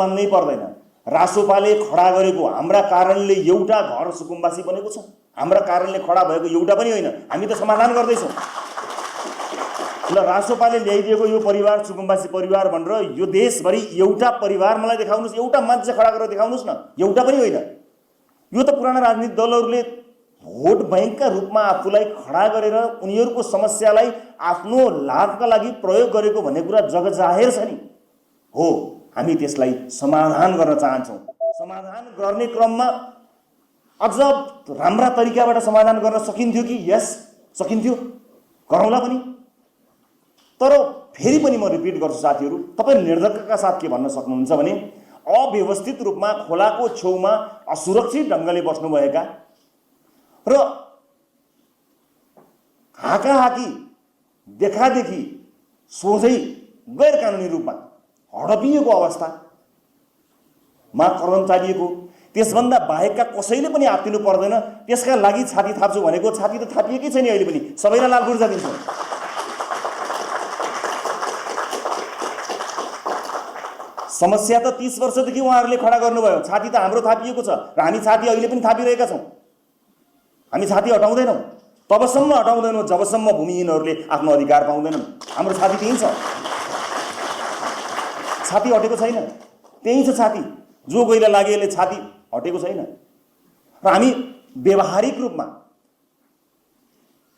मान्नै पर्दैन। रासोपाले खडा गरेको हाम्रा कारणले एउटा घर सुकुम्बासी बनेको छ, हाम्रा कारणले खडा भएको एउटा पनि होइन। हामी त समाधान गर्दैछौँ। ल रासोपाले ल्याइदिएको यो परिवार सुकुम्बासी परिवार भनेर यो देशभरि एउटा परिवार मलाई देखाउनुहोस्, एउटा मान्छे खडा गरेर देखाउनुहोस् न, एउटा पनि होइन। यो त पुराना राजनीतिक दलहरूले भोट बैंकका रूपमा आफूलाई खडा गरेर उनीहरूको समस्यालाई आफ्नो लाभका लागि प्रयोग गरेको भन्ने कुरा जगजाहेर छ नि। हो, हामी त्यसलाई समाधान गर्न चाहन्छौँ। समाधान गर्ने क्रममा अझ राम्रा तरिकाबाट समाधान गर्न सकिन्थ्यो कि? यस, सकिन्थ्यो, गरौँला पनि। तर फेरि पनि म रिपिट गर्छु साथीहरू, तपाईँ निर्धक्कका साथ के भन्न सक्नुहुन्छ भने अव्यवस्थित रूपमा खोलाको छेउमा असुरक्षित ढङ्गले बस्नुभएका र हाकाहाकी देखादेखि सोझै गैर कानुनी रूपमा हडपिएको अवस्थामा कदम चालिएको, त्यसभन्दा बाहेकका कसैले पनि आत्तिनु पर्दैन। त्यसका लागि छाती थाप्छु भनेको छाती त थापिएकै छैन अहिले पनि, सबैलाई लाल गुर्जा दिन्छौँ। समस्या त 30 वर्षदेखि उहाँहरूले खडा गर्नुभयो, छाती त हाम्रो थापिएको छ र हामी छाती अहिले पनि थापिरहेका छौँ। हामी छाती हटाउँदैनौँ, तबसम्म हटाउँदैनौँ जबसम्म भूमिहीनहरूले आफ्नो अधिकार पाउँदैनन्। हाम्रो छाती त्यही छ, छाती हटेको छैन, त्यही छ छाती। जो गइला लागेले छाती हटेको छैन र हामी व्यवहारिक रूपमा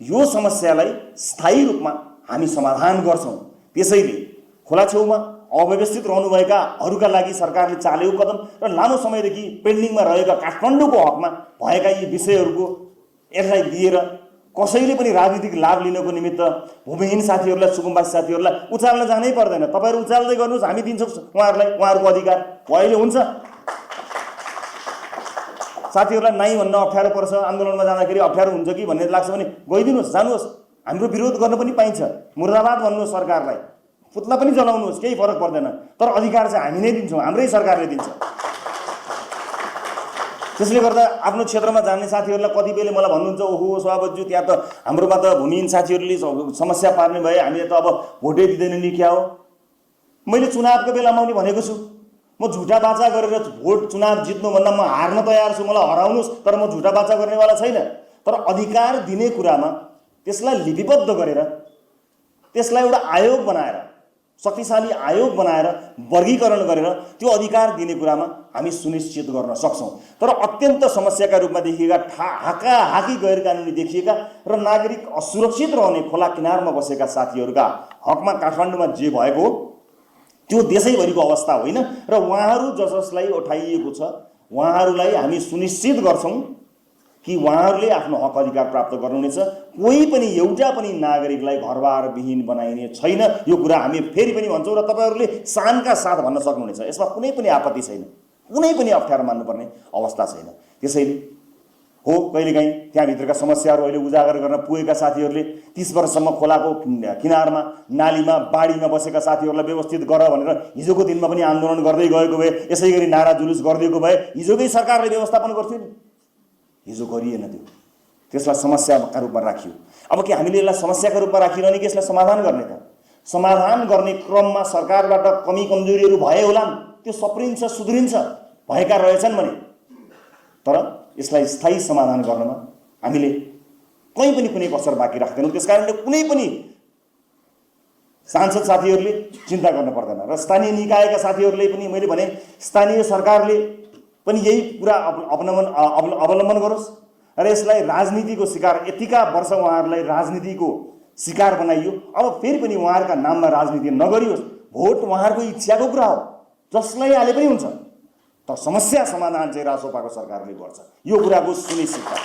यो समस्यालाई स्थायी रूपमा हामी समाधान गर्छौँ। त्यसैले खोला छेउमा अव्यवस्थित रहनुभएकाहरूका लागि सरकारले चालेको कदम र लामो समयदेखि पेन्डिङमा रहेका काठमाडौँको हकमा भएका यी विषयहरूको यसलाई लिएर कसैले पनि राजनीतिक लाभ लिनको निमित्त भूमिहीन साथीहरूलाई, सुकुम्बासी साथीहरूलाई उचाल्न जानै पर्दैन। तपाईँहरू उचाल्दै गर्नुहोस्, हामी दिन्छौँ उहाँहरूलाई उहाँहरूको अधिकार। अहिले हुन्छ साथीहरूलाई नाइ भन्न अप्ठ्यारो पर्छ, आन्दोलनमा जाँदाखेरि अप्ठ्यारो हुन्छ कि भन्ने लाग्छ भने गइदिनुहोस्, जानुहोस्। हाम्रो विरोध गर्न पनि पाइन्छ, मुर्दाबाद भन्नुहोस्, सरकारलाई पुतला पनि जलाउनुहोस्, केही फरक पर्दैन। तर अधिकार चाहिँ हामी नै दिन्छौँ, हाम्रै सरकारले दिन्छ। त्यसले गर्दा आफ्नो क्षेत्रमा जाने साथीहरूलाई कतिपयले मलाई भन्नुहुन्छ, ओहो सभापतिज्यू त्यहाँ त हाम्रोमा त भूमिहीन साथीहरूले समस्या पार्ने भए, हामीले त अब भोटै दिँदैन नि क्या हो। मैले चुनावको बेलामा पनि भनेको छु, म झुटा बाचा गरेर भोट चुनाव जित्नुभन्दा म हार्न तयार छु, मलाई हराउनुहोस्, तर म झुटा बाचा गर्नेवाला छैन। तर अधिकार दिने कुरामा त्यसलाई लिपिबद्ध गरेर, त्यसलाई एउटा आयोग बनाएर, शक्तिशाली आयोग बनाएर वर्गीकरण गरेर त्यो अधिकार दिने कुरामा हामी सुनिश्चित गर्न सक्छौँ। तर अत्यन्त समस्याका रूपमा देखिएका हाकाहाकी गैर कानुनी देखिएका र नागरिक असुरक्षित रहने खोला किनारमा बसेका साथीहरूका हकमा काठमाडौँमा जे भएको हो त्यो देशैभरिको अवस्था होइन र उहाँहरू जसलाई उठाइएको छ उहाँहरूलाई हामी सुनिश्चित गर्छौँ कि उहाँहरूले आफ्नो हक अधिकार प्राप्त गर्नुहुनेछ। कोही पनि एउटा पनि नागरिकलाई घरबार विहीन बनाइने छैन। यो कुरा हामी फेरि पनि भन्छौँ र तपाईँहरूले शानका साथ भन्न सक्नुहुनेछ। यसमा कुनै पनि आपत्ति छैन, कुनै पनि अप्ठ्यारो मान्नुपर्ने अवस्था छैन। त्यसैले हो, कहिलेकाहीँ त्यहाँभित्रका समस्याहरू अहिले उजागर गर्न पुगेका साथीहरूले 30 वर्षसम्म खोलाको किनारमा, नालीमा, बाढीमा बसेका साथीहरूलाई व्यवस्थित गर भनेर हिजोको दिनमा पनि आन्दोलन गर्दै गएको भए, यसै गरी नारा जुलुस गरिदिएको भए हिजोकै सरकारले व्यवस्थापन गर्थ्यो नि। हिजो गरिएन, त्यसलाई समस्याका रूपमा राखियो। अब के हामीले यसलाई समस्याका रूपमा राखिरहने कि यसलाई समाधान गर्ने त? समाधान गर्ने क्रममा सरकारबाट कमी कमजोरीहरू भए होलान्, त्यो सप्रिन्छ, सुध्रिन्छ, भएका रहेछन् भने। तर यसलाई स्थायी समाधान गर्नमा हामीले कहीँ पनि कुनै कसर बाँकी राख्दैनौँ। त्यसकारणले कुनै पनि सांसद साथीहरूले चिन्ता गर्न पर्दैन र स्थानीय निकायका साथीहरूले पनि मैले भने स्थानीय सरकारले पनि यही कुरा अवलम्बन गरोस् र यसलाई राजनीतिको शिकार, यतिका वर्ष उहाँहरूलाई राजनीतिको शिकार बनाइयो, अब फेरि पनि उहाँहरूका नाममा राजनीति नगरियोस्। भोट उहाँहरूको इच्छाको कुरा हो, जसलाई हाले पनि हुन्छ। तर समस्या समाधान चाहिँ रासोपाको सरकारले गर्छ, यो कुराको सुनिश्चितता।